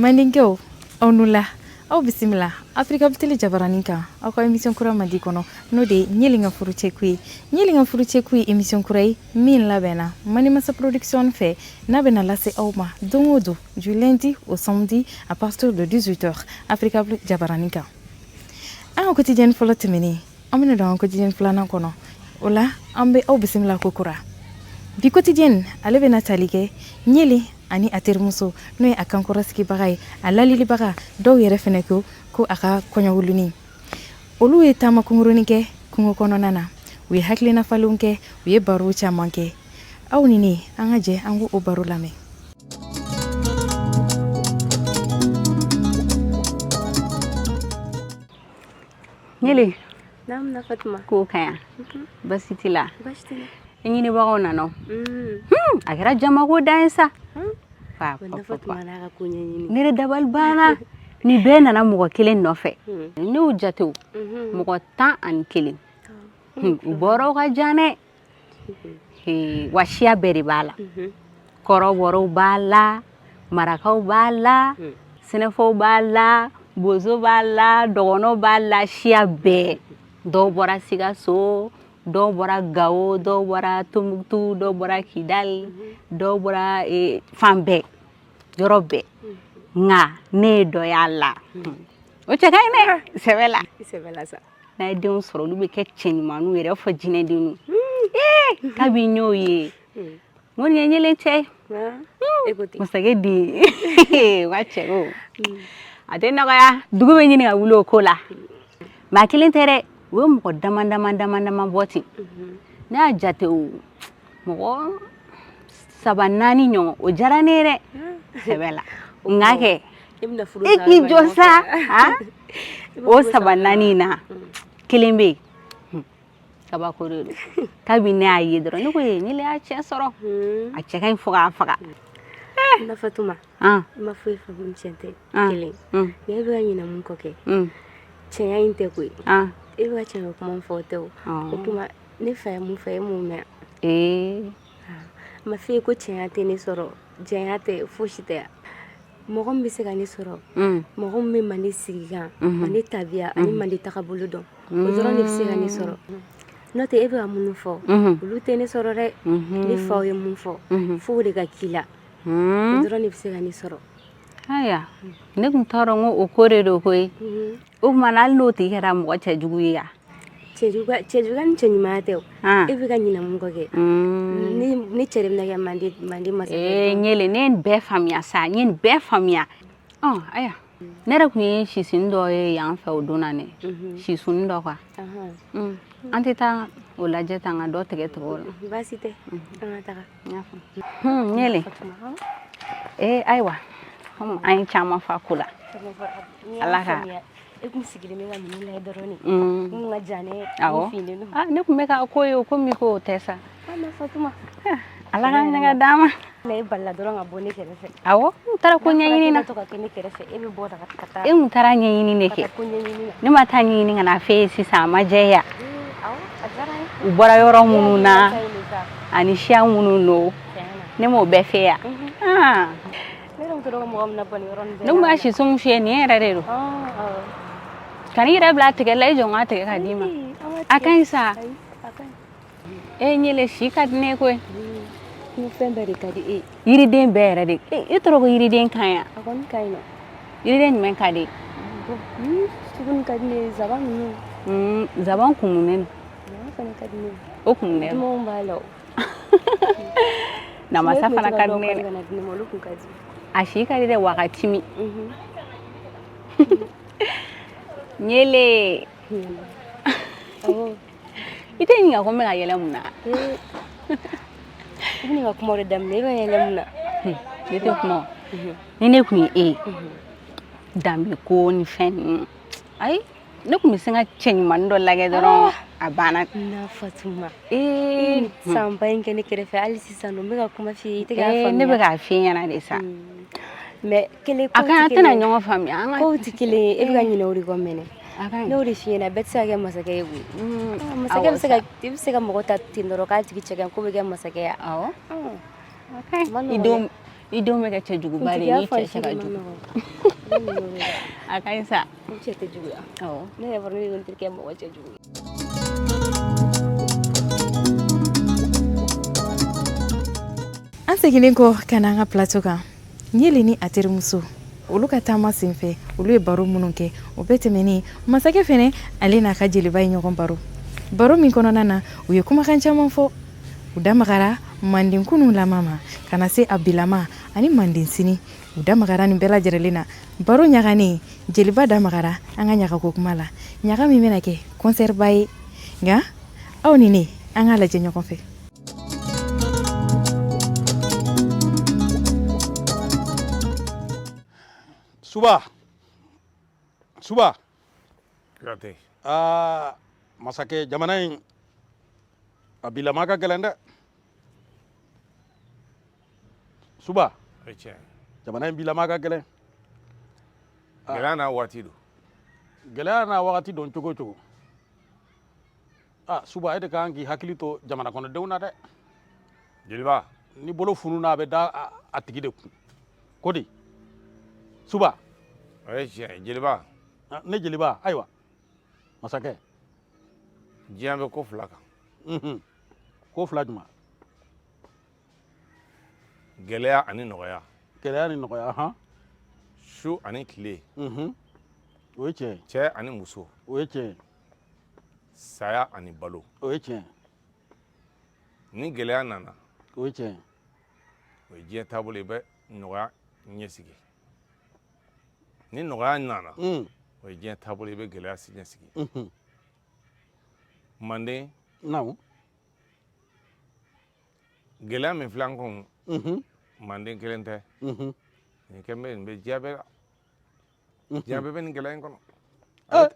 Mandenkew, aw ni wula, aw bisimila Africable Télé jabaranin kan, aw ka émission kura mandi kɔnɔ, n'o de ye Ɲelen ka furucɛku ye. Ɲelen ka furucɛku ye émission kura ye min labɛnna Manimasa Production fɛ, n'a bɛna lase aw ma don o don, du lundi au samedi, à partir de 18h, Africable jabaranin kan. An ka quotidienne fɔlɔ tɛmɛnen, an bɛna don an quotidienne filanan kɔnɔ. O la, an bɛ aw bisimila ko kura. Bi quotidienne, ale bɛna tali kɛ Ɲelen ani a terimuso, n'o ye a kankɔrɔsigibaga ye, a lalilibaga, dɔw yɛrɛ fɛnɛ ko ko a ka kɔɲɔwuluni. Olu ye taama kunkurunin kɛ kungo kɔnɔna na, u ye hakilina falenw kɛ, u ye baro caman kɛ. Aw ni ne, an ka jɛ an k'o baro lamɛn. Ɲele. Naamu, na Fatuma. Ko ka yan, basi t'i la? Basi tɛ. I ɲinibagaw nana. A kɛra jamako dan ye sa. Na Fatuma n'a ka ko ɲɛɲini. Ne yɛrɛ dabali banna, ni bɛɛ nana mɔgɔ kelen nɔfɛ. Ne y'u jate, o mɔgɔ 11. U bɔra ka jan dɛ. Wa siya bɛɛ de b'a la, kɔrɔbɔrɔw b'a la, marakaw b'a la, sɛnɛfɔw b'a la, bozo b'a la, dɔgɔnɔw b'a la, siya bɛɛ. Dɔw bɔra Sikaso, dɔw bɔra Gawo, dɔw bɔra Tombouctou, dɔw bɔra Kidali, dɔw bɔra fan bɛɛ, yɔrɔ bɛɛ. Nka ne ye dɔ y'a la, o cɛ ka ɲi dɛ, sɛbɛ la. Sɛbɛ la sa. N'a ye denw sɔrɔ, olu bɛ kɛ cɛ ɲumanninw yɛrɛ fɔ jinɛdenw. Kabi n y'o ye, n ko nin ye Ɲelen cɛ ye, masakɛ den wa. Cɛ ko a tɛ nɔgɔya, dugu bɛ ɲini ka wuli o ko la. Maa kelen tɛ dɛ, u ye mɔgɔ dama dama dama dama bɔ ten. Ne y'a jate, o mɔgɔ saba naani ɲɔgɔn. O diyara ne ye dɛ, sɛbɛ la. Nka kɛ e k'i jɔ sa, o saba naani in na, kelen bɛ yen, kabako de don. Kabi ne y'a ye dɔrɔn, ne ko ye ne y'a cɛ sɔrɔ, a cɛ ka ɲi fo k'a faga. Na Fatuma, i ma foyi faamu, tiɲɛ tɛ kelen. Nka e bɛ ka ɲinɛ mun kɔ kɛ, cɛya in tɛ koyi. E bɛ ka cɛya kuma fɔ, o tɛ. O o tuma, ne fa ye mun fɔ, e m'o mɛn? A ma f'i ye ko cɛya tɛ ne sɔrɔ, janya tɛ, fosi tɛ. Mɔgɔ min bɛ se ka ne sɔrɔ, mɔgɔ min bɛ Mande sigi kan, Mande tabiya ani Mande tagabolo dɔn, o dɔrɔn de bɛ se ka ne sɔrɔ. N'o tɛ, e bɛ ka minnu fɔ, olu tɛ ne sɔrɔ dɛ. Ne faw ye mun fɔ, fo o de ka k'i la, o dɔrɔn de bɛ se ka ne sɔrɔ. Ayiwa, ne tun t'a dɔn ko o ko de don koyi. O tuma na, hali n'o tigi kɛra mɔgɔ cɛjugu ye yan? Cɛjuguya ni cɛɲumanya tɛ o. E bɛ ka ɲinɛ mun kɔ kɛ, ne cɛ de bɛna kɛ Mande masakɛ. Ee Ɲele, ne ye nin bɛɛ faamuya sa, n ye nin bɛɛ faamuya. Ɔ ayiwa, ne yɛrɛ tun ye sisuni dɔ ye yan fɛ o don na ne, sisuni dɔ quoi. An tɛ taa o lajɛ tan ka dɔ tigɛ tigɛ o la? Baasi tɛ, an ka taga. N y'a faamu, Ɲele. Ee ayiwa, komi an ye caman fɔ a ko la, Ala ka E kun sigilen bɛ ka ninnu lajɛ dɔrɔn de, mun ka jan ne. Awɔ, ne tun bɛ k'a ko ye, komi k'o tɛ sa. Na Fatuma. Ala ka ɲɛ ka d'an ma. E balila dɔrɔn ka bɔ ne kɛrɛfɛ. Awɔ, n taara ko ɲɛɲini na. To ka kɛ ne kɛrɛfɛ, e bɛ bɔ ka taa. E kun taara ɲɛɲini de kɛ. Ko ɲɛɲini na. Ne ma taa ɲɛɲini ka na f'e ye sisan, a ma diya ya? Awɔ, a diyara n ye. U bɔra yɔrɔ minnu na ani siya minnu don, ne m'o bɛɛ f'e ya? Ne yɛrɛ tun tora mɔgɔ min na bɔ nin yɔrɔnin bɛɛ. Ne kun b'a siso min f'i ye, nin yɛrɛ de don. Ka n'i yɛrɛ bila a tigɛ la, i jɔ n k'a tigɛ ka d'i ma. A ka ɲi sa. E Ɲele, si ka di ne ye koyi. Ko fɛn bɛɛ de ka di e ye. Yiriden bɛɛ yɛrɛ de. E tɔrɔ ko yiriden ka ɲi yan. A kɔni ka ɲi nɔ. Yiriden jumɛn ka di? Tuguni ka di ne ye, zaban ninnu. Zaban kumunen don. Zaban fana ka di ne ye. O kumunen don. Dumanw b'a la o. Namasa fana ka di ne ye. Olu kun ka di. A si ka di dɛ, wa a ka timi. Ɲele. I tɛ ɲininka ko n bɛ ka yɛlɛ mun na? I bɛna ka kuma de daminɛ, i bɛ yɛlɛ mun na? Ne tɛ kuma. Ni ne kun ye e ye, danbe ko ni fɛn ninnu, ayi, ne kun bɛ se ka cɛ ɲumannin dɔ lajɛ dɔrɔn, a banna. Na Fatuma. Ee, sanba in kɛ ne kɛrɛfɛ, hali sisan n bɛ ka kuma f'i ye, i tɛ k'a faamuya. Ne bɛ k'a f'i ɲɛna de sa. Mais kelen A kan, an tɛna ɲɔgɔn faamuya. An ka kow tɛ kelen ye, e bɛ ka ɲinɛ o de kɔ mɛnɛ. A ka ɲi. Ne y'o de f'i ɲɛna, bɛɛ tɛ se ka kɛ masakɛ ye koyi. Masakɛ bɛ se ka, i bɛ se ka mɔgɔ ta ten dɔrɔn k'a tigi cɛ ka ɲi k'o bɛ kɛ masakɛ ye. Awɔ. I denw, I denw bɛ kɛ cɛjuguba de ye n'i cɛ ka jugu. A ka ɲi sa. N cɛ tɛ juguya. Awɔ. Ne yɛrɛ fana ne terikɛ mɔgɔ cɛjugu ye. An seginnen kɔ ka na an ka plateau kan, Ɲele ni a terimuso, olu ka taama senfɛ, olu ye baro minnu kɛ, o bɛɛ tɛmɛnen, masakɛ fɛnɛ, ale n'a ka jeliba ye ɲɔgɔn baro. Baro min kɔnɔna na, u ye kumakan caman fɔ. U da magara manden kunun lama ma ka na se a bilama ani manden sini. U da magara nin bɛɛ lajɛrɛlen na. Baro ɲaganen, jeliba da magara an ka ɲagako kuma la, ɲaga min bɛna kɛ kɔnsɛriba ye. Nka aw ni ne, an k'a lajɛ ɲɔgɔn fɛ. Suba, Suba. Kuyate. Aa, masakɛ, jamana in a bilama ka gɛlɛn dɛ. Suba, O ye tiɲɛ. jamana in bilama ka gɛlɛn. Gɛlɛya n'a waati don. Gɛlɛya n'a wagati don cogo o cogo. Aa, Suba, e de ka kan k'i hakili to jamana kɔnɔdenw na dɛ. Jeliba. Ni bolo fununa, a bɛ da a tigi de kun. Ko di, Suba? O ye tiɲɛ ye, jeliba. Ne jeliba, ayiwa masakɛ. Diɲɛ bɛ ko fila kan. Ko fila jumɛn? Gɛlɛya ani nɔgɔya. Gɛlɛya ni nɔgɔya, hɔn. Su ani tile. O ye tiɲɛ ye. Cɛ ani muso. O ye tiɲɛ ye. Saya ani balo. O ye tiɲɛ ye. Ni gɛlɛya nana, O ye tiɲɛ ye. o ye diɲɛ taabolo ye, i bɛ nɔgɔya ɲɛsigi. Ni nɔgɔya nana, o ye diɲɛ taabolo ye, i bɛ gɛlɛya ɲɛsigi. Manden, Naamu. gɛlɛya min filɛ an kun, manden kelen tɛ. Nin kɛ bɛ nin bɛ diɲɛ bɛɛ la. Diɲɛ bɛɛ bɛ nin gɛlɛya in kɔnɔ.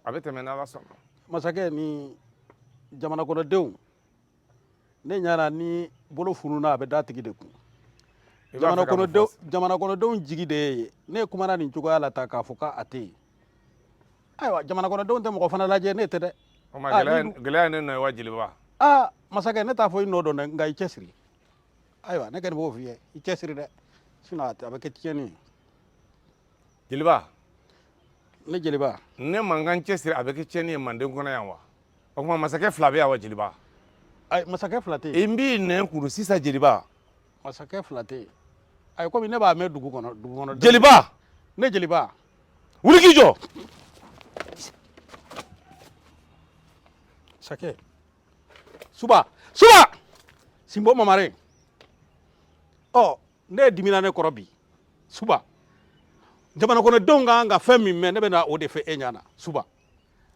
A bɛ tɛmɛ n'Ala sɔnna. Masakɛ, ni jamana kɔnɔdenw, ne ɲana ni bolo fununa, a bɛ da tigi de kun. I b'a fɛ ka mun fɔ? Jamana kɔnɔdenw jigi de ye ne kumana nin cogoya la ta k'a fɔ k'a tɛ yen. Ayiwa, jamana kɔnɔdenw tɛ mɔgɔ fana lajɛ, ne tɛ dɛ. O ma gɛlɛya ye ne nɔ ye wa, jeliba? Aa, masakɛ, ne t'a fɔ i nɔ dɔn dɛ, nka i cɛsiri. Ayiwa, ne kɔni b'o f'i ye, i cɛsiri dɛ, sinon a bɛ kɛ tiɲɛni ye. Jeliba. Ne jeliba. Ne man kan cɛsiri, a bɛ kɛ tiɲɛni ye manden kɔnɔ yan wa? O tuma masakɛ fila bɛ yan wa, jeliba? Ayi, masakɛ fila tɛ yen. N b'i nɛn kuru sisan, jeliba. Masakɛ fila tɛ yen. Ayi, komi ne b'a mɛn dugu kɔnɔ, dugu kɔnɔ. Jeliba. Ne jeliba. Wuli k'i jɔ. Masakɛ. Suba, Suba, Sinbo Mamare. Ɔ, ne dimina ne kɔrɔ bi. Suba, jamana kɔnɔdenw ka kan ka fɛn min mɛn, ne bɛ na o de fɛ e ɲɛna. Suba,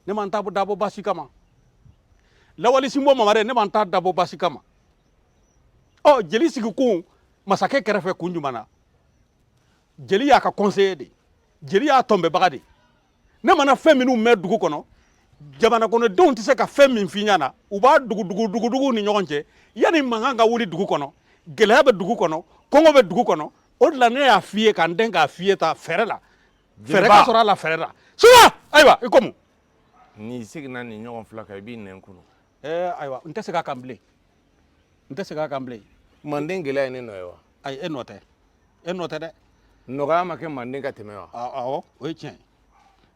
ne ma n ta dabɔ baasi kama. Lawali Sinbo Mamare, ne ma n ta dabɔ baasi kama. Ɔ, jeli sigikun masakɛ kɛrɛfɛ kun jumɛn na? Jeli y'a ka conseiller de, jeli y'a tɔnbɛbaga de. Ne mana fɛn minnu mɛn dugu kɔnɔ, jamana kɔnɔdenw tɛ se ka fɛn min f'i ɲɛna, u b'a dugudugu dugudugu ni ɲɔgɔn cɛ yanni mankan ka wuli dugu kɔnɔ. Gɛlɛya bɛ dugu kɔnɔ, kɔngɔ bɛ dugu kɔnɔ. O de la ne y'a f'i ye ka n den k'a f'i ye ta fɛɛrɛ la, fɛɛrɛ ka sɔrɔ a la, fɛɛrɛ la. Suba, ayiwa, i komi n'i seginna nin ɲɔgɔn fila kan, i b'i nɛn kunu. Ɛɛ, ayiwa, n tɛ segin a kan bilen, n tɛ segin a kan bilen. Manden gɛlɛya ye ne nɔ ye wa? Ayi, e nɔ tɛ, e nɔ tɛ dɛ. Nɔgɔya ma kɛ manden ka tɛmɛ wa? Awɔ, o ye tiɲɛ ye.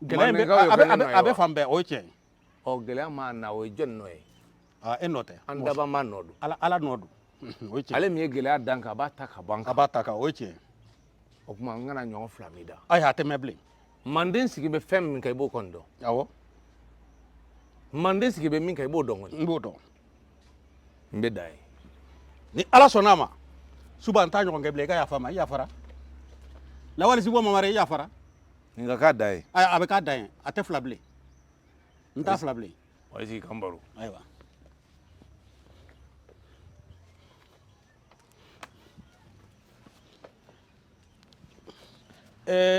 Gɛlɛya in bɛ, a bɛ fan bɛɛ, o ye tiɲɛ ye. Ɔ, gɛlɛya ma na, o ye jɔn nɔ ye? Aa, e nɔ tɛ. An daba ma nɔ don. Ala, Ala nɔ don. O ye tiɲɛ. Ale min ye gɛlɛya dan kan, a b'a ta ka bɔ an kan. A b'a ta kan, o ye tiɲɛ ye. O tuma n kana ɲɔgɔn fila min da. Ayi, a tɛ mɛn bilen. Manden sigi bɛ fɛn min kan, i b'o kɔni dɔn. Awɔ. Manden sigi bɛ min kan, i b'o dɔn kɔni. N b'o dɔn. N bɛ dan ye. Ni Ala sɔnna a ma, Suba, n t'a ɲɔgɔn kɛ bilen. I ka yafa n ma, i yafara. Lawali Sinbo Mamare, i yafara. Nin ka k'a dan ye. Ayi, a bɛ k'a dan ye, a tɛ fila bilen. N t'a fila bilen. Wa i sigi k'an baro. Ayiwa.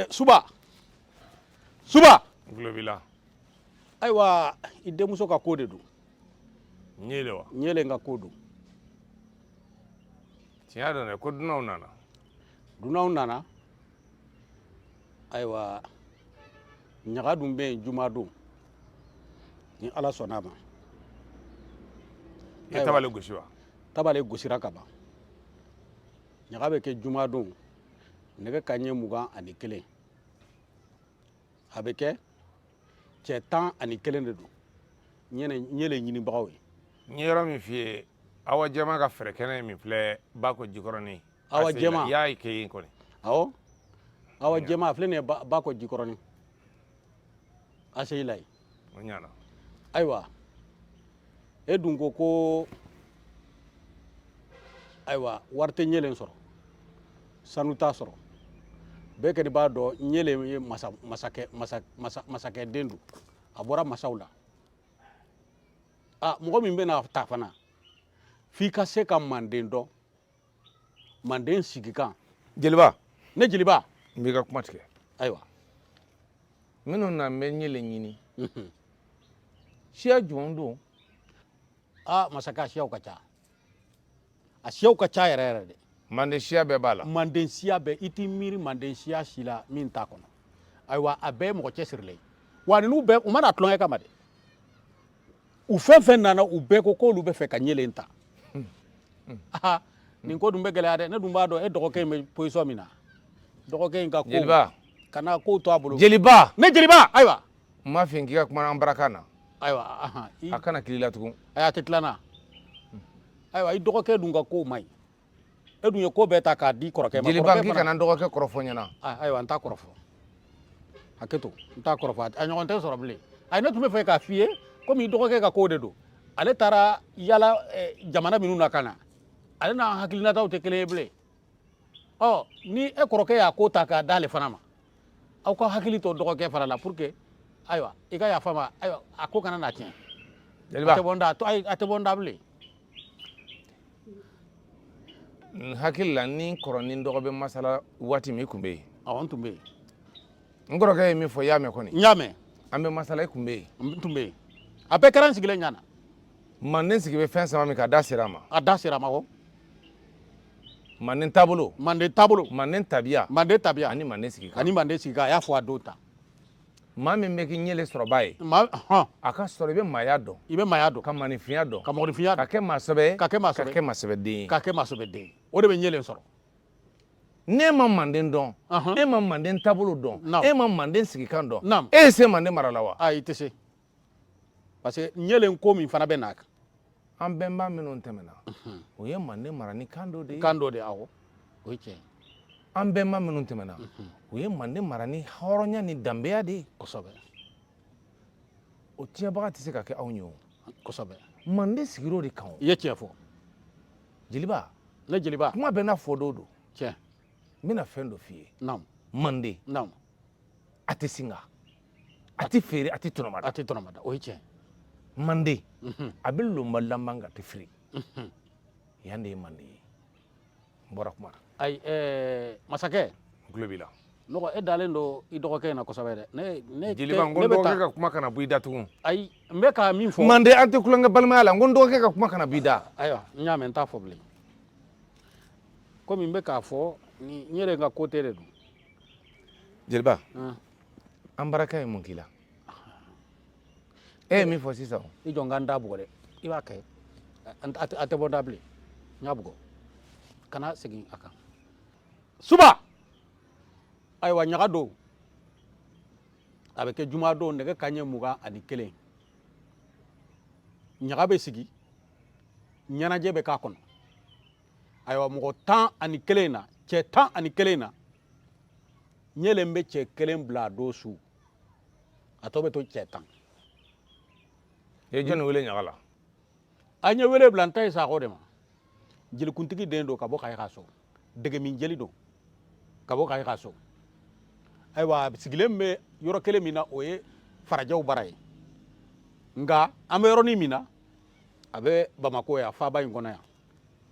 Suba, Suba. N tulo b'i la. Ayiwa, i denmuso ka ko de don. Ɲele wa? Ɲele ka ko don. Tiɲɛ don dɛ, ko dunanw nana. Dunanw nana. Ayiwa, ɲaga dun bɛ yen juma don, ni Ala sɔnna a ma. I ye tabale gosi wa? Tabale gosira ka ban. Ɲaga bɛ kɛ juma don. Nɛgɛ kanɲɛ 21, a bɛ kɛ cɛ 11 de don ɲɛlen ɲinibagaw ye. N ye yɔrɔ min f'i ye, Awa Jɛma ka fɛrɛ kɛnɛ min filɛ Bako Jikɔrɔni. Awa Jɛma. I y'a kɛ yen kɔni. Awɔ, Awa Jɛma a filɛ nin ye Bako Jikɔrɔni ACI la yen. O ɲana. Ayiwa, e dun ko ko ayiwa wari tɛ ɲɛlen sɔrɔ, sanu t'a sɔrɔ. Bɛɛ kɔni b'a dɔn ɲɛlen ye masakɛ den don, a bɔra masaw la. Mɔgɔ min bɛna ta fana, f'i ka se ka manden dɔn, manden sigikan. Jeliba. Ne jeliba. N b'i ka kuma tigɛ. Ayiwa. Minnu na n bɛ ɲɛlen ɲini. Siya jumɛn don? Masakɛ, a siyaw ka ca. A siyaw ka ca yɛrɛ yɛrɛ de. Manden siya bɛɛ b'a la. Manden siya bɛɛ, i t'i miiri manden siya si la min t'a kɔnɔ. Ayiwa, a bɛɛ ye mɔgɔ cɛsirilen ye. Wa ninnu bɛɛ, u ma na tulonkɛ kama dɛ. U fɛn fɛn nana, u bɛɛ ko k'olu bɛ fɛ ka ɲɛlen ta. Nin ko dun bɛ gɛlɛya dɛ. Ne dun b'a dɔn e dɔgɔkɛ in bɛ position min na. Dɔgɔkɛ in ka ko. Jeliba. Kana kow to a bolo. Jeliba. Ne jeliba, ayiwa. N m'a f'i ye k'i ka kuma an barakan na. Ayiwa, A kana tila i la tugun. Ayi, a tɛ tila n na. Ayiwa, i dɔgɔkɛ dun ka kow man ɲi. E dun ye ko bɛɛ ta k'a di kɔrɔkɛ ma. Jeliba, k'i kana n dɔgɔkɛ kɔrɔfɔ ɲɛna. Ayiwa, n t'a kɔrɔfɔ. Hakɛ to, n t'a kɔrɔfɔ. A ɲɔgɔn tɛ sɔrɔ bilen. Ayi, ne tun bɛ fɛ k'a f'i ye komi i dɔgɔkɛ ka ko de don. Ale taara yala jamana minnu na ka na, ale n'an hakilinataw tɛ kelen ye bilen. Ɔ, ni e kɔrɔkɛ y'a ko ta k'a d'ale fana ma, aw ka hakili to dɔgɔkɛ fana la pour que ayiwa i ka yafa ma, ayiwa a ko kana na tiɲɛ. Jeliba. A tɛ bɔ n da, a tɛ bɔ n da bilen. N hakili la ni kɔrɔ ni dɔgɔ bɛ masala waati min, i tun bɛ yen. Awɔ, n tun bɛ yen. N kɔrɔkɛ ye min fɔ, i y'a mɛn kɔni? N y'a mɛn. An bɛ masala, i tun bɛ yen. N tun bɛ yen. A bɛɛ kɛra n sigilen ɲɛ na. Manden sigi bɛ fɛn saba min kan, a da sera a ma. A da sera a ma, awɔ. Manden taabolo. Manden taabolo. Manden tabiya. Manden tabiya. Ani manden sigikan. Ani manden sigikan, a y'a fɔ a don ta. Maa min bɛ k'i ɲɛlen sɔrɔba ye. Maa, hɔn. A ka sɔrɔ i bɛ maaya dɔn. I bɛ maaya dɔn. Ka maninfinya dɔn. Ka mɔgɔninfinya dɔn. Ka kɛ maa sɛbɛ ye. Ka kɛ maa sɛbɛ ye. Ka kɛ maa sɛbɛden ye. Ka kɛ maa sɛbɛden ye. O de bɛ ɲɛlen sɔrɔ. N'e ma manden dɔn, e ma manden taabolo dɔn, e ma manden sigikan dɔn, e ye se manden mara la wa? Ayi, i tɛ se. Parce que ɲɛlen ko min fana bɛ n'a kan. An bɛnba minnu tɛmɛna, o ye manden mara ni kan dɔ de ye. Kan dɔ de ye, awɔ. O ye tiɲɛ ye. An bɛnba minnu tɛmɛna, o ye manden mara ni hɔrɔnya ni danbeya de ye. Kosɛbɛ. O tiɲɛbaga tɛ se ka kɛ anw ye o. Kosɛbɛ. Manden sigir'o de kan o. I ye tiɲɛ fɔ. Jeliba. Ne jeliba. Kuma bɛɛ n'a fɔ don don. Tiɲɛ. N bɛna fɛn dɔ f'i ye. Naamu. Manden. Naamu. A tɛ singa. A tɛ feere, a tɛ tɔnɔmada. A tɛ tɔnɔmada, o ye tiɲɛ. Manden. A bɛ lonba laban nka a tɛ firi. Yan de ye manden ye. N bɔra kuma na. Ayi, masakɛ. N tulo b'i la. Nɔgɔ, e dalen don i dɔgɔkɛ in na kosɛbɛ dɛ. Ne Jeliba, n ko n dɔgɔkɛ ka kuma kana bɔ i da tugun. Ayi, n bɛ ka min fɔ. Manden, an tɛ tulonkɛ balimaya la. N ko n dɔgɔkɛ ka kuma kana bɔ i da. Ayiwa, n y'a mɛn, n t'a fɔ bilen. Komi n bɛ k'a fɔ, ni n yɛrɛ ka côté de don. Jeliba, an baraka ye mun k'i la? E ye min fɔ sisan. I jɔ n ka n da bugɔ dɛ. I b'a kɛ. A tɛ bɔ n da bilen. N y'a bugɔ. Kana segin a kan. Suba! Ayiwa, ɲaga don. A bɛ kɛ juma don, nɛgɛ kanɲɛ 21. Ɲaga bɛ sigi, ɲɛnajɛ bɛ k'a kɔnɔ. Ayiwa, mɔgɔ 11 na, cɛ 11 na, ɲɛlen bɛ cɛ kelen bila a don su. A tɔ bɛ to cɛ 10. I ye jɔnni wele ɲaga la? An ye wele bila n ta ye Sakɔ de ma. Jelikuntigi den don ka bɔ Kayi ka so. Dɛgɛmin jeli don ka bɔ Kayi ka so. Ayiwa, a sigilen bɛ yɔrɔ kelen min na, o ye farajɛw bara ye. Nka an bɛ yɔrɔnin min na, a bɛ Bamakɔ yan, faaba in kɔnɔ yan.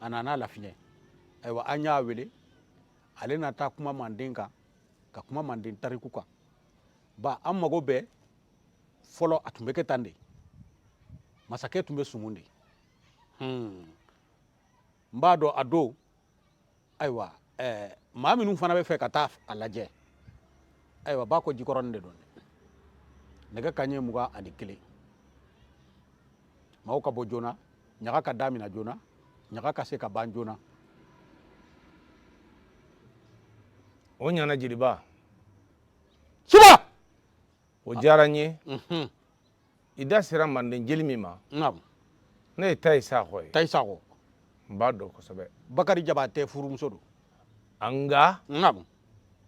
A nana lafiɲɛ. Ayiwa, an y'a wele, ale na taa kuma manden kan, ka kuma manden tariku kan. Ba, an mago bɛ fɔlɔ, a tun bɛ kɛ tan de. Masakɛ tun bɛ sumun de. N b'a dɔn a don, ayiwa, maa minnu fana bɛ fɛ ka taa a lajɛ, ayiwa, ba ko Jikɔrɔni de don dɛ. Nɛgɛ kanɲɛ 21. Maaw ka bɔ joona, ɲaga ka damina joona, ɲaga ka se ka ban joona. O ɲana jeliba. Suba! O diyara n ye. I da sera manden jeli min ma. Naamu. Ne ye Tayi Sakɔ ye. Tayi Sakɔ. N b'a dɔn kosɛbɛ. Bakari Jabatɛ furumuso don. Nka. Naamu.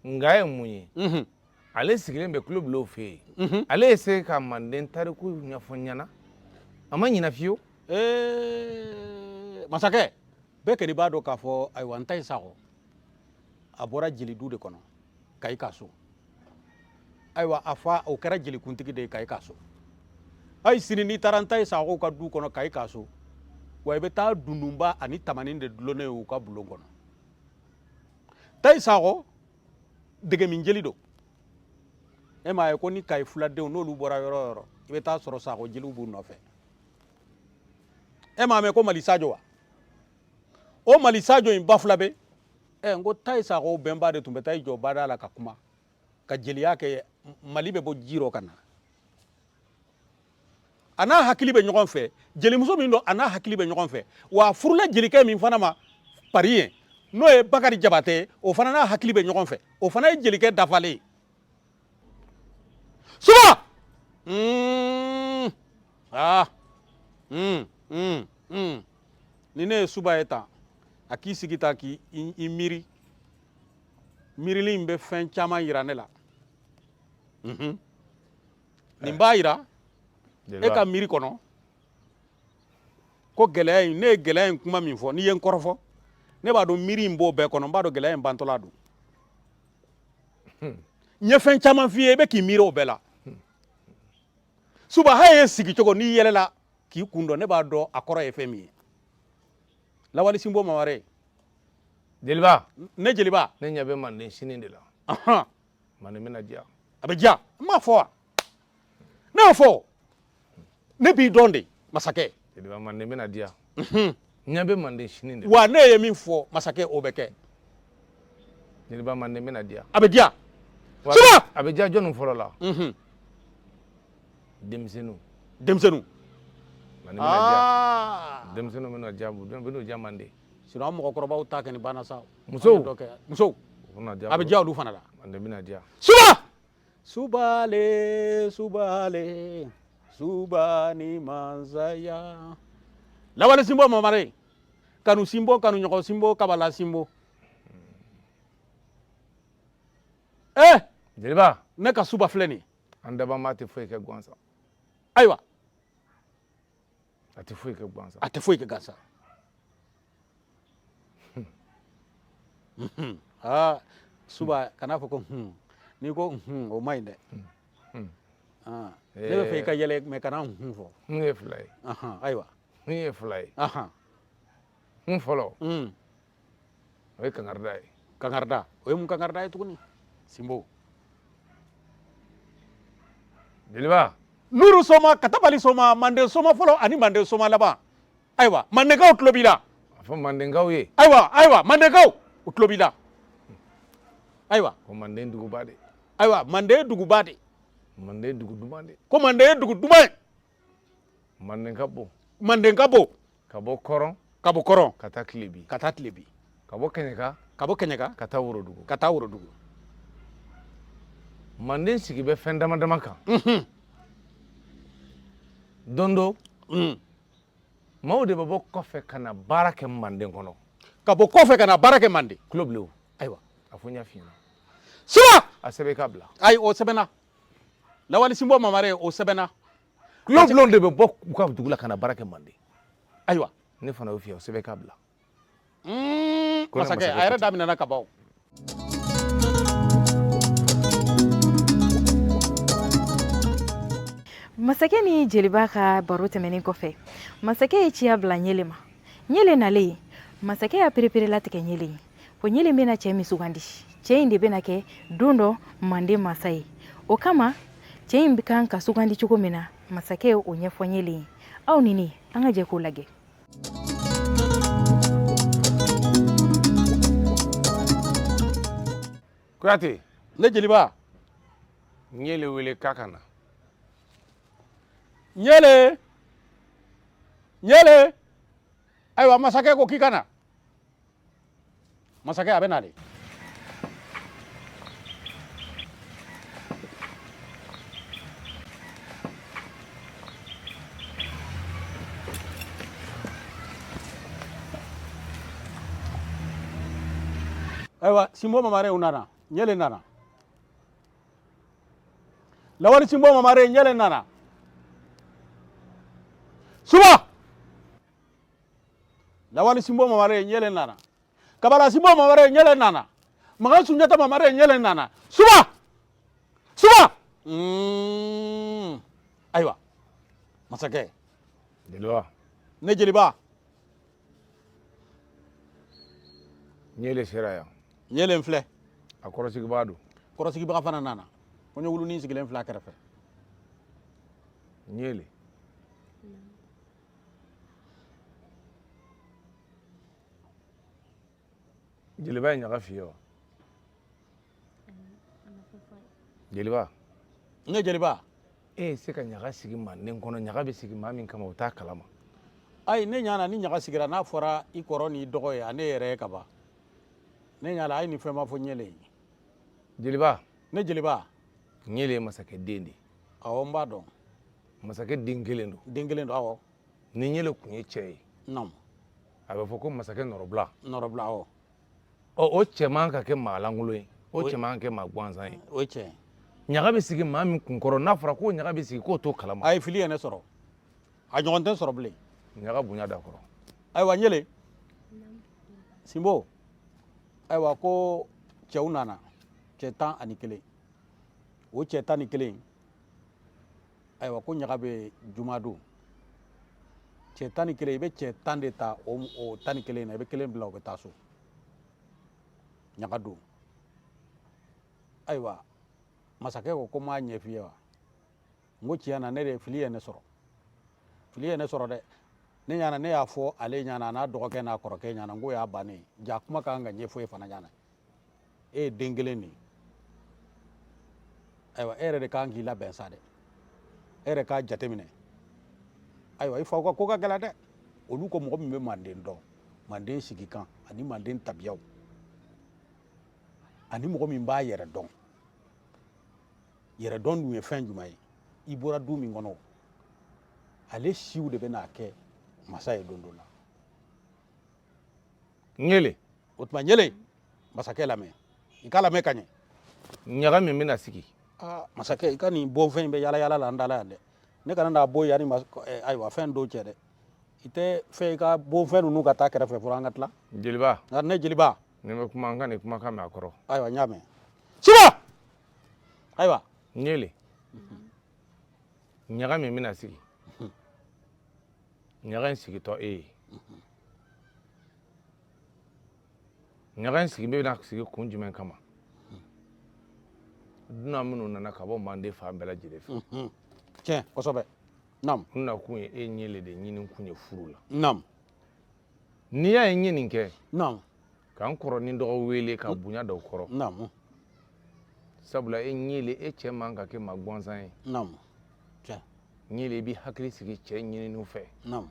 Nka ye mun ye? Ale sigilen bɛ Kulobilenw fɛ yen. Ale ye se ka manden tariku ɲɛfɔ n ɲɛna. A ma ɲinɛ fiyewu. Masakɛ, bɛɛ kɔni b'a dɔn k'a fɔ ayiwa n Tayi Sakɔ a bɔra jelidu de kɔnɔ Kayi ka so. Ayiwa a fa o kɛra jelikuntigi de ye Kayi ka so. Hali sini n'i taara n Tayi Sakɔw ka du kɔnɔ Kayi ka so, wa i bɛ taa dundunba ani tamanin de dulonnen ye u ka bulon kɔnɔ. Tayi Sakɔ dɛgɛmin jeli don. E m'a ye ko ni Kayi fuladenw n'olu bɔra yɔrɔ o yɔrɔ, i bɛ taa sɔrɔ Sakɔ jeliw b'u nɔfɛ. E m'a mɛn ko Mali Sajo wa? O Mali Sajo in Bafulabe, n ko Tayi Sakɔw bɛnba de tun bɛ taa i jɔ bada la ka kuma, ka jeliya kɛ. Mali bɛ bɔ ji rɔ ka na. A n'a hakili bɛ ɲɔgɔn fɛ, jelimuso min don a n'a hakili bɛ ɲɔgɔn fɛ, wa a furula jelikɛ min fana ma Pari ye, n'o ye Bakari Jabatɛ ye, o fana n'a hakili bɛ ɲɔgɔn fɛ, o fana ye jelikɛ dafalen ye. Suba! Ni ne ye Suba ye tan, a k'i sigi tan k'i miiri. Miirili in bɛ fɛn caman yira ne la. Nin b'a yira e ka miiri kɔnɔ ko gɛlɛya in, ne ye gɛlɛya in kuma min fɔ, n'i ye n kɔrɔfɔ, ne b'a dɔn miiri in b'o bɛɛ kɔnɔ, n b'a dɔn gɛlɛya in bantɔla don. N ye fɛn caman f'i ye, i bɛ k'i miiri o bɛɛ la. Suba, hali e sigi cogo, n'i yɛlɛla k'i kun dɔn, ne b'a dɔn a kɔrɔ ye fɛn min ye. Lawali Sinbo Mamare. Jeliba. Ne jeliba. Ne ɲɛ bɛ manden sini de la. Manden bɛna diya. A bɛ diya. N m'a fɔ wa? Ne y'o fɔ. Ne b'i dɔn de, masakɛ. Jeliba, manden bɛna diya. N ɲɛ bɛ manden sini de la. Wa ne ye min fɔ, masakɛ, o bɛ kɛ. Jeliba, manden bɛna diya. A bɛ diya. Suba! A bɛ diya jɔnni fɔlɔ la? Denmisɛnninw. Denmisɛnninw. Manden bɛna diya. Denmisɛnninw bɛna diya, u bɛn'u diya manden. Sinon an mɔgɔkɔrɔbaw ta kɔni banna sa. Musow. Musow. A bɛ diya olu fana la. Manden bɛna diya. Suba! Subale, subale, suba ni mansaya. Lawale Sinbo Mamare. Kanu Sinbo, kanu ɲɔgɔn Sinbo, kabala Sinbo. Jeliba. Ne ka Suba filɛ nin ye. An dabama tɛ foyi kɛ gansan. Ayiwa. A tɛ foyi kɛ gansan. A tɛ foyi kɛ gansan. Suba, kana fɔ ko n'i ko o ma ɲi dɛ. Ne bɛ fɛ i ka yɛlɛ mɛ kana fɔ. N ye fila ye. Ayiwa. N ye fila ye. N fɔlɔ. O ye kangarida ye. Kangarida, o ye mun kangarida ye tuguni? Sinbo. Jeliba. Nuru Soma, Katabali Soma, Manden Soma fɔlɔ ani Manden Soma laban. Ayiwa, Mandenkaw tulo b'i la. A fɔ Mandenkaw ye. Ayiwa, ayiwa, Mandenkaw u tulo b'i la. Ayiwa. Ko Manden duguba de. Ayiwa, Manden duguba de. Manden dugu duman de. Ko Manden ye dugu duman ye. Manden ka bon. Manden ka bon. Ka bɔ kɔrɔn. Ka bɔ kɔrɔn. Ka taa tilebi. Ka taa tilebi. Ka bɔ Kɛɲɛka. Ka bɔ Kɛɲɛka. Ka taa Worodugu. Ka taa Worodugu. Manden sigi bɛ fɛn dama dama kan. Don dɔ. Maaw de bɛ bɔ kɔfɛ ka na baara kɛ Manden kɔnɔ. Ka bɔ kɔfɛ ka na baara kɛ Manden. Kulobilenw. Ayiwa. A fɔ n y'a f'i ɲɛna. Suba! A sɛbɛn i k'a bila. Ayi, o sɛbɛnna. Lawali Sinbo Mamare, o sɛbɛnna. Kulobilenw de bɛ bɔ u ka dugu la ka na baara kɛ Manden. Ayiwa. Ne fana y'o f'i ye, o sɛbɛn i k'a bila. Masakɛ, a yɛrɛ daminɛna ka ban. Masakɛ ni jeliba ka baro tɛmɛnen kɔfɛ, masakɛ ye ciya bila Ɲele ma. Ɲele nalen, masakɛ y'a perepere latigɛ Ɲele ye ko Ɲele bɛna cɛ min sugandi, cɛ in de bɛna kɛ don dɔ Manden masa ye. O kama cɛ in bɛ kan ka sugandi cogo min na, masakɛ ye o ɲɛfɔ Ɲele ye. Aw ni ne, an ka jɛ k'o lajɛ. Kuyate. Ne jeliba. Ɲele wele k'a ka na. Ɲele. Ɲele. Ayiwa, masakɛ ko k'i ka na. Masakɛ, a bɛ na de. Ayiwa, Sinbo Mamare nana, Ɲele nana. Lawali Sinbo Mamare, Ɲele nana. Suba! Lawali Sinbo Mamare, Ɲele nana. Kabala Sinbo Mamare, Ɲele nana. Makan Sunjata Mamare, Ɲele nana. Suba! Suba! Ayiwa, masakɛ. Jeliba. Ne jeliba. Ɲele sera yan. Ɲele filɛ. A kɔrɔsigibaga don. Kɔrɔsigibaga fana nana. Kɔɲɔwulunin sigilen filɛ a kɛrɛfɛ. Ɲele. Jeliba ye ɲaga f'i ye wa? Jeliba. Ne jeliba. E ye se ka ɲaga sigi manden kɔnɔ, ɲaga bɛ sigi maa min kama, o t'a kalama. Ayi, ne ɲa na ni ɲaga sigira, n'a fɔra i kɔrɔ n'i dɔgɔ ye, a ne yɛrɛ ye ka ban. Ne ɲa la, a ye nin fɛn ma fɔ Ɲele ye. Jeliba. Ne jeliba. Ɲele ye masakɛ den de ye. Awɔ, n b'a dɔn. Masakɛ den kelen don. Den kelen don, awɔ. Ni Ɲele tun ye cɛ ye. Naamu. A bɛ fɔ ko masakɛ nɔrɔbila. Nɔrɔbila, awɔ. Ɔ, o cɛ man ka kɛ maa lankolon ye. O cɛ man ka kɛ maa gansan ye. O ye tiɲɛ ye. Ɲaga bɛ sigi maa min kun kɔrɔ, n'a fɔra ko ɲaga bɛ sigi k'o t'o kalama. Ayi, fili ye ne sɔrɔ. A ɲɔgɔn tɛ sɔrɔ bilen. Ɲaga bonya da kɔrɔ. Ayiwa, Ɲele. Sinbo. Ayiwa, ko cɛw nana. Cɛ 11. O cɛ 11, ayiwa, ko ɲaga bɛ jumadon. Cɛ 11, i bɛ cɛ 10 de ta o 11 na, i bɛ kelen bila, o bɛ taa so. Ɲaga don. Ayiwa, masakɛ ko ko n m'a ɲɛf'i ye wa? N ko tiɲɛ na, ne de fili ye ne sɔrɔ. Fili ye ne sɔrɔ dɛ. Ne ɲana, ne y'a fɔ ale ɲana, a n'a dɔgɔkɛ n'a kɔrɔkɛ ɲana, n ko y'a bannen ye. Ja kuma ka kan ka ɲɛfɔ e fana ɲana. E ye den kelen de ye. Ayiwa, e yɛrɛ de kan k'i labɛn sa dɛ. E yɛrɛ k'a jateminɛ. Ayiwa, i faw ka ko ka gɛlɛn dɛ. Olu ko mɔgɔ min bɛ manden dɔn, manden sigikan ani manden tabiyaw, ani mɔgɔ min b'a yɛrɛ dɔn. Yɛrɛ dɔn dun ye fɛn jumɛn ye? I bɔra du min kɔnɔ, ale siw de bɛna kɛ masa ye don dɔ la. Ɲele. O tuma Ɲele, masakɛ lamɛn, i k'a lamɛn ka ɲɛ. Ɲaga min bɛna sigi. Aa, masakɛ, i ka nin bonfɛn in bɛ yala yala la an da la yan dɛ. Ne kana n'a bɔ yan ni ayiwa, fɛn dɔw cɛ dɛ. I tɛ fɛ i ka bonfɛn ninnu ka taa kɛrɛfɛ fɔlɔ, an ka tila. Jeliba. Nka ne jeliba. Ni bɛ kuma, an ka nin kumakan mɛn a kɔrɔ. Ayiwa, n y'a mɛn. Suba! Ayiwa. Ɲele. Ɲaga min bɛna sigi. Ɲaga in sigitɔ e ye. Ɲaga in sigi bɛna sigi kun jumɛn kama? Dunan minnu nana ka bɔ manden fan bɛɛ lajɛlen fɛ. Tiɲɛ, kosɛbɛ. Naam. U nakun ye e Ɲele de ɲini kun ye furu la. Naam. N'i y'a ye n ye nin kɛ. Naam. Ka n kɔrɔ ni dɔgɔ wele ka bonya da o kɔrɔ. Naam. Sabula e Ɲele, e cɛ man ka kɛ maa gansan ye. Naam. Tiɲɛ. Ɲele, i b'i hakili sigi cɛ ɲininiw fɛ. Naam.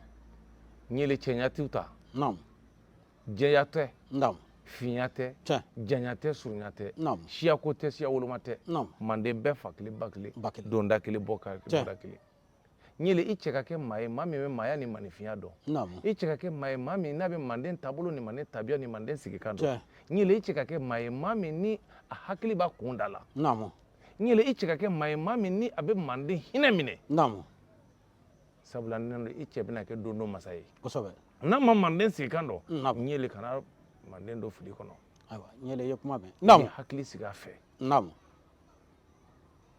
Ɲele, cɛɲa t'u ta. Naam. Jɛya tɛ. Naam. Finya tɛ. Tiɲɛ. Janya tɛ, surunya tɛ. Naam. Siyako tɛ, siya woloma tɛ. Naam. Manden bɛɛ fa kelen, ba kelen. Ba kelen. Donda kelen, bɔ ka Tiɲɛ. bɔda kelen. Ɲele, i cɛ ka kɛ maa ye, maa min bɛ maaya ni maninfinya dɔn. Naam. I cɛ ka kɛ maa ye, maa min n'a bɛ manden taabolo ni manden tabiya ni manden sigikan dɔn. Tiɲɛ. Ɲele, i cɛ ka kɛ maa ye, maa min ni a hakili b'a kun da la. Naam. Ɲele, i cɛ ka kɛ maa ye, maa min ni a bɛ manden hinɛ minɛ. Naam. Sabula i cɛ bɛna kɛ don dɔ masa ye. Kosɛbɛ. N'a ma manden sigikan dɔn. Naam. Ɲele, kana manden don fili kɔnɔ. Ayiwa, Ɲele, i ye kuma mɛn. I Naam. hakili sigi a fɛ. Naam.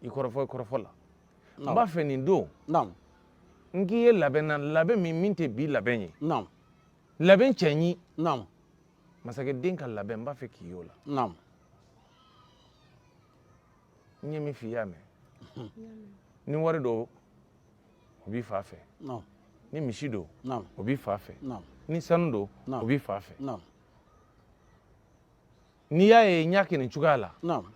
I kɔrɔfɔ, i kɔrɔfɔ la. N Naam. b'a fɛ nin don. Naam. N k'i ye labɛn na, labɛn min tɛ bi labɛn ye. Naam. Labɛn cɛɲi. Naam. Masakɛ den ka labɛn, n b'a fɛ k'i y'o la. Naam. N ye min f'i y'a mɛn. Ni wari don, o b'i fa fɛ. Naam. Ni misi don, Naam. o b'i fa fɛ. Naam. Ni sanu don, Naam. o b'i fa fɛ. Naam. N'i y'a ye n y'a kɛ nin cogoya la, Naam.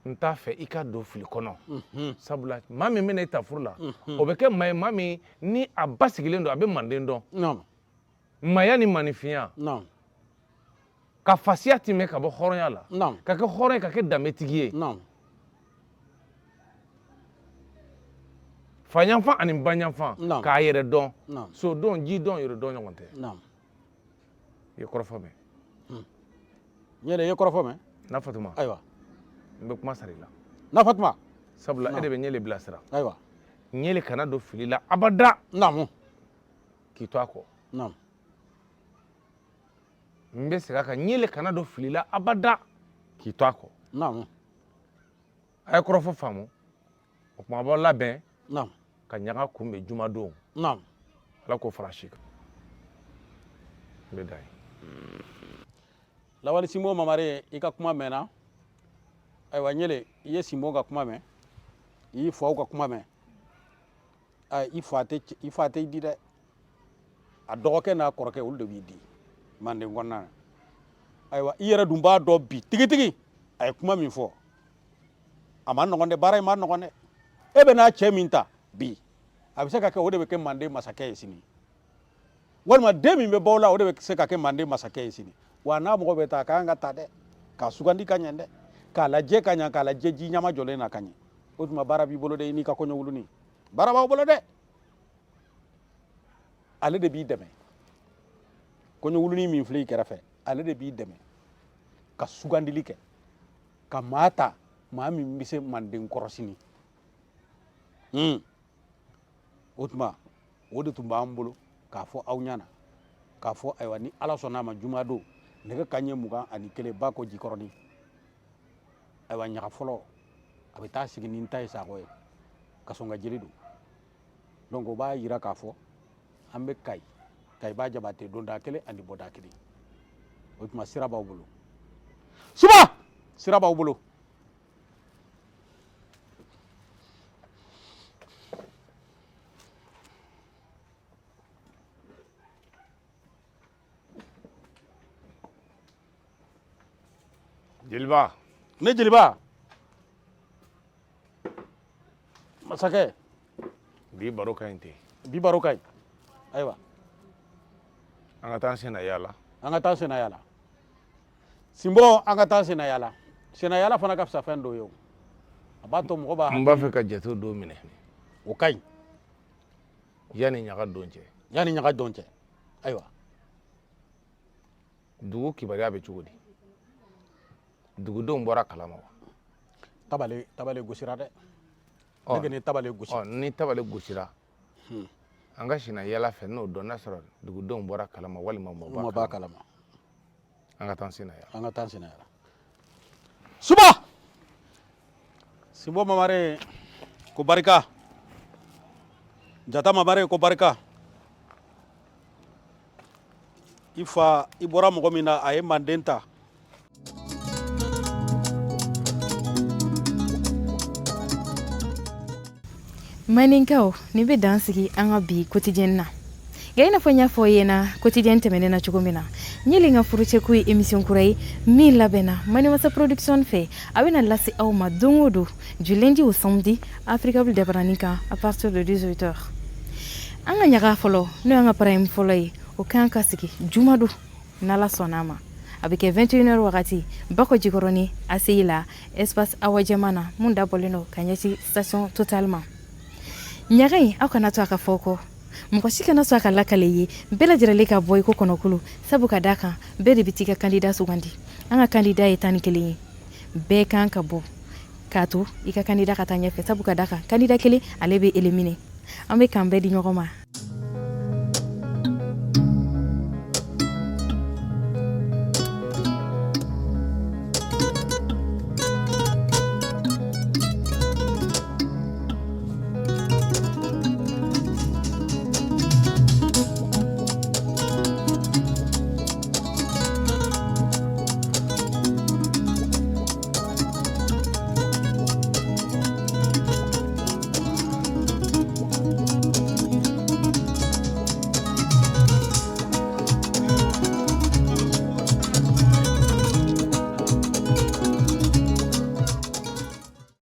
n t'a fɛ i ka don fili kɔnɔ. Sabula maa min bɛna e ta furu la, o bɛ kɛ maa ye, maa min ni a basigilen don, a bɛ manden dɔn. Naam. Maaya ni maninfinya. Naam. Ka fasiya tɛmɛ ka bɔ hɔrɔnya la. Naam. Ka kɛ hɔrɔn ye, ka kɛ danbetigi ye. Naam. Fa yanfan ani ba yanfan. Naam. K'a yɛrɛ dɔn. Naam. So dɔn, ji dɔn, yɛrɛ dɔn ɲɔgɔn tɛ. Naam. I ye kɔrɔfɔ mɛn. Ɲɛlɛ, i ye kɔrɔfɔ mɛn? Na Fatuma. Ayiwa. N bɛ kuma sara i la. Na Fatuma. Sabula e de bɛ ɲɛle bilasira. Ayiwa. Ɲɛle kana don fili la abada. Naamu. K'i to a kɔ. Naamu. N bɛ segin a kan, ɲɛle kana don fili la abada k'i to a kɔ. Naamu. A ye kɔrɔfɔ faamu. O tuma a b'aw labɛn. Naamu. Ka ɲaga kunbɛn jumadon. Naamu. Ala k'o fara si kan. N bɛ dan yen. Lawali Sinbo Mamare, i ka kuma mɛnna. Ayiwa ɲɛle, i ye Sinbo ka kuma mɛn, i y'i faw ka kuma mɛn. I fa tɛ, i fa tɛ i di dɛ. A dɔgɔkɛ n'a kɔrɔkɛ, olu de b'i di manden kɔnɔna na. Ayiwa, i yɛrɛ dun b'a dɔn bi tigitigi a ye kuma min fɔ, a ma nɔgɔn dɛ, baara in ma nɔgɔn dɛ. E bɛ n'a cɛ min ta bi, a bɛ se ka kɛ o de bɛ kɛ manden masakɛ ye sini, walima den min bɛ bɔ o la, o de bɛ se ka kɛ manden masakɛ ye sini. Wa n'a mɔgɔ bɛ ta, a ka kan ka ta dɛ, k'a sugandi ka ɲɛ dɛ, k'a lajɛ ka ɲɛ, k'a lajɛ ji ɲama jɔlen na ka ɲɛ. O tuma baara b'i bolo dɛ, i n'i ka kɔɲɔ wuluni, baara b'aw bolo dɛ. Ale de b'i dɛmɛ, kɔɲɔ wuluni min filɛ i kɛrɛfɛ, ale de b'i dɛmɛ ka sugandili kɛ, ka maa ta, maa min bɛ se manden kɔrɔ sini. O tuma o de tun b'an bolo k'a fɔ aw ɲɛna, k'a fɔ ayiwa ni Ala sɔnna a ma, jumadon nɛgɛ kanɲɛ 21, Bakɔ Jikɔrɔni. Ayiwa, ɲaga fɔlɔ a bɛ taa sigi ni n ta ye sakɔ ye, ka sɔn ka jeli don. Donc o b'a yira k'a fɔ an bɛ Kayi, Kayiba Jabate, donda kelen ani bɔda kelen. O tuma sira b'aw bolo, suba sira b'aw bolo. Jeliba. Ne jeliba. Masakɛ. Bi baro ka ɲi ten. Bi baro ka ɲi. Ayiwa. An ka taa senna yaala. An ka taa senna yaala. Sinbo, an ka taa senna yaala. Senna yaala fana ka fisa fɛn dɔ ye o. A b'a to mɔgɔ b'a. N b'a fɛ ka jate dɔ minɛ. O ka ɲi. Yanni ɲaga don cɛ. Yanni ɲaga don cɛ. Ayiwa. Dugu kibaruya bɛ cogo di? Dugudenw bɔra kalama wa? Tabale, tabale gosira dɛ. Ne kɔni ye tabale gosi. Ni tabale gosira, an ka senna yaala fɛ n'o dɔn n'a sɔrɔ dugudenw bɔra kalama walima ma b'a kalama. An ka taa senna yaala. An ka taa senna yaala. Suba! Sinbo Mamare ko barika. Jata Mamare ko barika. I fa, i bɔra mɔgɔ min na, a ye manden ta. Maninkaw, nin bɛ dan sigi an ka bi quotidien na. Nka i n'a fɔ n y'a fɔ i ɲɛna quotidien tɛmɛnen na cogo min na, Ɲele ka furucɛko ye émission kura ye min labɛnna Manimasa Production fɛ. A bɛna lase aw ma don o don, du lundi au samedi, Africable Dabarani kan, à partir de 18 heures. An ka ɲaga fɔlɔ, n'o y'an ka prime fɔlɔ ye, o kan ka sigi jumadon n'Ala sɔnna a ma. A bɛ kɛ 21 heures wagati, Bakɔ Jikɔrɔni ACI la, espace Awa Jɛman na, mun dabɔlen don ka ɲɛsin station Total ma. Ɲaga in, aw kana to a ka fɔ kɔ, mɔgɔ si kana sɔn a ka lakale ye, bɛɛ lajɛlen ka bɔ i ko kɔnɔkulu, sabu ka d'a kan bɛɛ de bɛ t'i ka candidat sugandi. An ka candidat ye 11 ye, bɛɛ kan ka bɔ k'a to i ka candidat ka taa ɲɛfɛ, sabu ka d'a kan candidat kelen ale bɛ éliminer. An bɛ kan bɛɛ di ɲɔgɔn ma.